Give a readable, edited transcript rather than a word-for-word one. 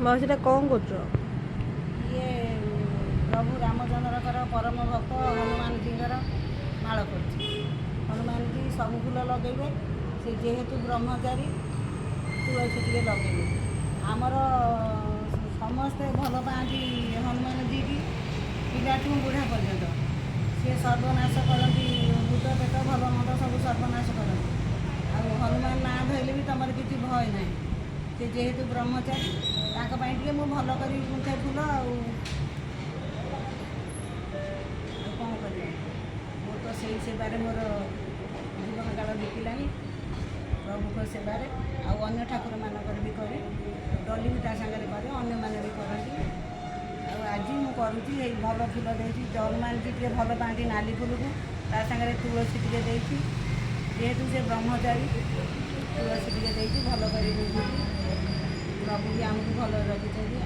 ମାଉସୀ, ଏଇଟା କ'ଣ କରୁଛ? ଇଏ ପ୍ରଭୁ ରାମଚନ୍ଦ୍ରଙ୍କର ପରମ ଭକ୍ତ ହନୁମାନଜୀଙ୍କର ମାଳ କରୁଛି। ହନୁମାନଜୀ ସବୁ ଫୁଲ ଲଗେଇବେ, ସେ ଯେହେତୁ ବ୍ରହ୍ମଚାରୀ, ତୁଳସୀ ଟିକେ ଲଗେଇବେ। ଆମର ସମସ୍ତେ ଭଲ ପାଆନ୍ତି ହନୁମାନଜୀକି, ପିଲାଠୁ ବୁଢ଼ା ପର୍ଯ୍ୟନ୍ତ। ସିଏ ସର୍ବନାଶ କରନ୍ତି, ଭୂତ ପେତ ଭଲ ମନ୍ଦ ସବୁ ସର୍ବନାଶ କରନ୍ତି। ଆଉ ହନୁମାନ ନାଁ ଧରିଲେ ବି ତୁମର କିଛି ଭୟ ନାହିଁ। ସେ ଯେହେତୁ ବ୍ରହ୍ମଚାରୀ, ତାଙ୍କ ପାଇଁ ଟିକେ ମୁଁ ଭଲ କରି ଗୁନ୍ଥେ ଫୁଲ। ଆଉ ଆଉ କ'ଣ କରିବା? ମୁଁ ତ ସେଇ ସେବାରେ ମୋର ଜୀବନକାଳ ବିତିଲାଣି, ପ୍ରଭୁଙ୍କ ସେବାରେ। ଆଉ ଅନ୍ୟ ଠାକୁରମାନଙ୍କର ବି କରେ, ଡଲି ବି ତା ସାଙ୍ଗରେ କରେ, ଅନ୍ୟମାନେ ବି କରନ୍ତି। ଆଉ ଆଜି ମୁଁ କରୁଛି, ଏଇ ଭଲ ଫୁଲ ଦେଇଛି। ହନୁମାନଜୀ ଟିକେ ଭଲ ପାଆନ୍ତି ନାଲି ଫୁଲକୁ, ତା ସାଙ୍ଗରେ ତୁଳସୀ ଟିକେ ଦେଇଛି। ଯେହେତୁ ସେ ବ୍ରହ୍ମଚାରୀ, ତୁଳସୀ ଟିକେ ଦେଇଛି, ଭଲ କରି ଗୁନ୍ଥୁଛି। ପ୍ରଭୁ ବି ଆମକୁ ଭଲରେ ରଖିଛନ୍ତି।